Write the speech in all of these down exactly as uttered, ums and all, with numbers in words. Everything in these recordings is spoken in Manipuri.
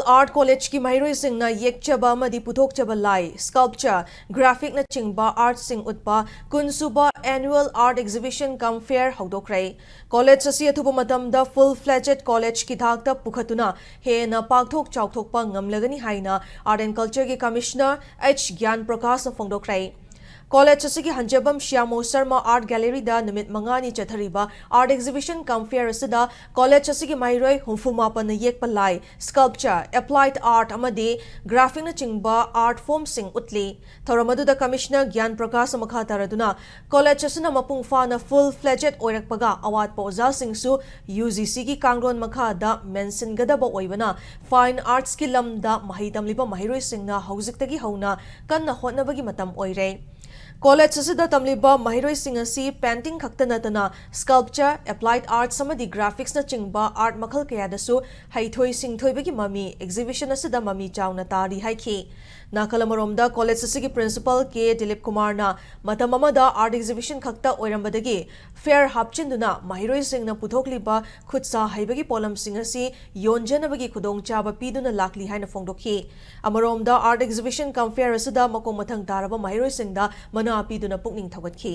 Art Collegeꯀꯤ ꯃꯍꯩꯔꯣꯏꯁꯤꯡꯅ ꯌꯦꯛꯆꯕ ꯑꯃꯗꯤ ꯄꯨꯊꯣꯛꯆꯕ ꯂꯥꯏ, sculpture, graphicꯅꯆꯤꯡꯕ artꯁꯤꯡ ꯎꯠꯄ ꯀꯨꯟꯁꯨꯕ Annual Art Exhibition cum Fair ꯍꯧꯗꯣꯛꯈ꯭ꯔꯦ꯫ College ꯑꯁꯤ ꯑꯊꯨꯕ ꯃꯇꯝꯗ full fledged collegeꯀꯤ ꯊꯥꯛꯇ ꯄꯨꯈꯠꯇꯨꯅ ꯍꯦꯟꯅ ꯄꯥꯛꯊꯣꯛ ꯆꯥꯎꯊꯣꯛꯄ ꯉꯝꯂꯒꯅꯤ ꯍꯥꯏꯅ Art and Cultureꯒꯤ Commissioner H ꯒ꯭ꯌꯥꯟ ꯄ꯭ꯔꯀꯥꯁꯅ ꯐꯣꯡꯗꯣꯛꯈ꯭ꯔꯦ꯫ College ꯑꯁꯤꯒꯤ ꯍꯟꯖꯕꯝ ꯁ꯭ꯌꯥꯃꯣ ꯁꯔꯃ Art Galleryꯗ ꯅꯨꯃꯤꯠ ꯃꯉꯥꯅꯤ ꯆꯠꯊꯔꯤꯕ Art Exhibition cum Fair ꯑꯁꯤꯗ college ꯑꯁꯤꯒꯤ ꯃꯍꯩꯔꯣꯏ ꯍꯨꯝꯐꯨ ꯃꯥꯄꯟꯅ ꯌꯦꯛꯄ ꯂꯥꯏ, sculpture, applied art ꯑꯃꯗꯤ graphicꯅꯆꯤꯡꯕ art formꯁꯤꯡ ꯎꯠꯂꯤ꯫ ꯊꯧꯔꯝ ꯑꯗꯨꯗ Commissioner ꯒ꯭ꯌꯥꯟ ꯄ꯭ꯔꯀꯥꯁꯅ ꯃꯈꯥ ꯇꯥꯔꯗꯨꯅ, college ꯑꯁꯤꯅ ꯃꯄꯨꯡ ꯐꯥꯅ full fledged ꯑꯣꯏꯔꯛꯄꯒ ꯑꯋꯥꯠꯄ ꯑꯣꯖꯥꯁꯤꯡꯁꯨ UGCꯒꯤ ꯀꯥꯡꯂꯣꯟ ꯃꯈꯥꯗ ꯃꯦꯟꯁꯤꯟꯒꯗꯕ ꯑꯣꯏꯕꯅ, fine artsꯀꯤ ꯂꯝꯗ ꯃꯍꯩ ꯇꯝꯂꯤꯕ ꯃꯍꯩꯔꯣꯏꯁꯤꯡꯅ ꯍꯧꯖꯤꯛꯇꯒꯤ ꯍꯧꯅ ꯀꯟꯅ ꯍꯣꯠꯅꯕꯒꯤ ꯃꯇꯝ ꯑꯣꯏꯔꯦ꯫ College ꯑꯁꯤꯗ ꯇꯝꯂꯤꯕ ꯃꯍꯩꯔꯣꯏꯁꯤꯡ ꯑꯁꯤ painting ꯈꯛꯇ ꯅꯠꯇꯅ sculpture, applied arts ꯑꯃꯗꯤ graphicsꯅꯆꯤꯡꯕ art ꯃꯈꯜ ꯀꯌꯥꯗꯁꯨ ꯍꯩꯊꯣꯏ ꯁꯤꯡꯊꯣꯏꯕꯒꯤ ꯃꯃꯤ exhibition ꯑꯁꯤꯗ ꯃꯃꯤ ꯆꯥꯎꯅ ꯇꯥꯔꯤ ꯍꯥꯏꯈꯤ꯫ ꯅꯥꯀꯜ ꯑꯃꯔꯣꯝꯗ college ꯑꯁꯤꯒꯤ principal ꯀꯦ ꯗꯤꯂꯤꯞ ꯀꯨꯃꯥꯔꯅ ꯃꯇꯝ ꯑꯃꯗ art exhibition ꯈꯛꯇ ꯑꯣꯏꯔꯝꯕꯗꯒꯤ fair ꯍꯥꯞꯆꯤꯟꯗꯨꯅ ꯃꯍꯩꯔꯣꯏꯁꯤꯡꯅ ꯄꯨꯊꯣꯛꯂꯤꯕ ꯈꯨꯠꯁꯥ ꯍꯩꯕꯒꯤ ꯄꯣꯠꯂꯝꯁꯤꯡ ꯑꯁꯤ ꯌꯣꯟꯖꯅꯕꯒꯤ ꯈꯨꯗꯣꯡꯆꯥꯕ ꯄꯤꯗꯨꯅ ꯂꯥꯛꯂꯤ ꯍꯥꯏꯅ ꯐꯣꯡꯗꯣꯛꯈꯤ꯫ ꯑꯃꯔꯣꯝꯗ Art Exhibition cum Fair ꯑꯁꯤꯗ ꯃꯈꯣꯡ ꯃꯊꯪ ꯇꯥꯔꯕ ꯃꯍꯩꯔꯣꯏꯁꯤꯡꯗ ꯃꯅꯥ ꯄꯤꯗꯨꯅ ꯄꯨꯛꯅꯤꯡ ꯊꯧꯒꯠꯈꯤ꯫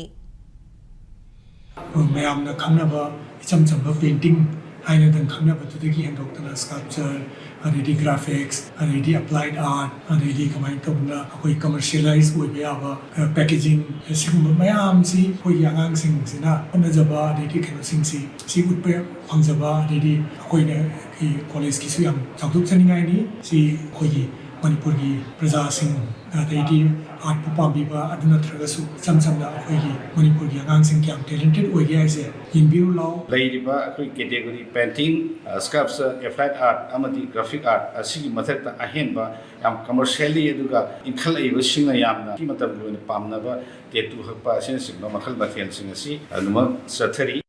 ꯃꯌꯥꯝꯅ ꯈꯪꯅꯕ ꯏꯆꯝ ꯆꯝꯕ painting ꯍꯥꯏꯅꯗꯪ ꯈꯪꯅꯕꯗꯨꯗꯒꯤ ꯍꯦꯟꯗꯣꯛꯇꯅ sculpture, ꯑꯗꯩꯗꯤ graphics, ꯑꯗꯩꯗꯤ applied art, ꯑꯗꯩꯗꯤ ꯀꯃꯥꯏꯅ ꯇꯧꯗꯅ ꯑꯩꯈꯣꯏ commercialize ꯑꯣꯏꯕ ꯌꯥꯕ packaging, ꯁꯤꯒꯨꯝꯕ ꯃꯌꯥꯝꯁꯤ ꯑꯩꯈꯣꯏꯒꯤ ꯑꯉꯥꯡꯁꯤꯡꯁꯤꯅ ꯍꯣꯠꯅꯖꯕ ꯑꯗꯩꯗꯤ ꯀꯩꯅꯣꯁꯤꯡꯁꯤ ꯁꯤ ꯎꯠꯄ ꯐꯪꯖꯕ, ꯑꯗꯩꯗꯤ ꯑꯩꯈꯣꯏꯅ collegeꯀꯤꯁꯨ ꯌꯥꯝ ꯆꯥꯎꯊꯣꯛꯆꯅꯤꯡꯉꯥꯏꯅꯤ꯫ ꯁꯤ ꯑꯩꯈꯣꯏꯒꯤ ꯃꯅꯤꯄꯨꯔꯒꯤ ꯄ꯭ꯔꯖꯥꯁꯤꯡ ꯑꯗꯩꯗꯤ artꯄꯨ ꯄꯥꯝꯕꯤꯕ ꯑꯗꯨ ꯅꯠꯇ꯭ꯔꯒꯁꯨ ꯏꯆꯝ ꯆꯝꯅ ꯑꯩꯈꯣꯏꯒꯤ ꯃꯅꯤꯄꯨꯔꯒꯤ ꯑꯉꯥꯡꯁꯤꯡ ꯀꯌꯥꯝ talented ꯑꯣꯏꯒꯦ ꯍꯥꯏꯁꯦ ꯌꯦꯡꯕꯤꯔꯨ ꯂꯥꯎ꯫ ꯂꯩꯔꯤꯕ ꯑꯩꯈꯣꯏ category painting, sculpture, applied art ꯑꯃꯗꯤ graphic art ꯑꯁꯤꯒꯤ ꯃꯊꯛꯇ ꯑꯍꯦꯟꯕ ꯌꯥꯝ commercially ꯑꯗꯨꯒ ꯏꯟꯈꯠꯂꯛꯏꯕꯁꯤꯡꯅ ꯌꯥꯝꯅ ꯍꯧꯖꯤꯛꯀꯤ ꯃꯇꯝꯒꯤ ꯑꯣꯏꯅ ꯄꯥꯝꯅꯕ tattoo ꯍꯛꯄ ꯑꯁꯤꯅꯆꯤꯡꯕ ꯃꯈꯜ ꯃꯊꯦꯜꯁꯤꯡ ꯑꯁꯤ ꯑꯗꯨꯃꯛ ꯆꯠꯊꯔꯤ꯫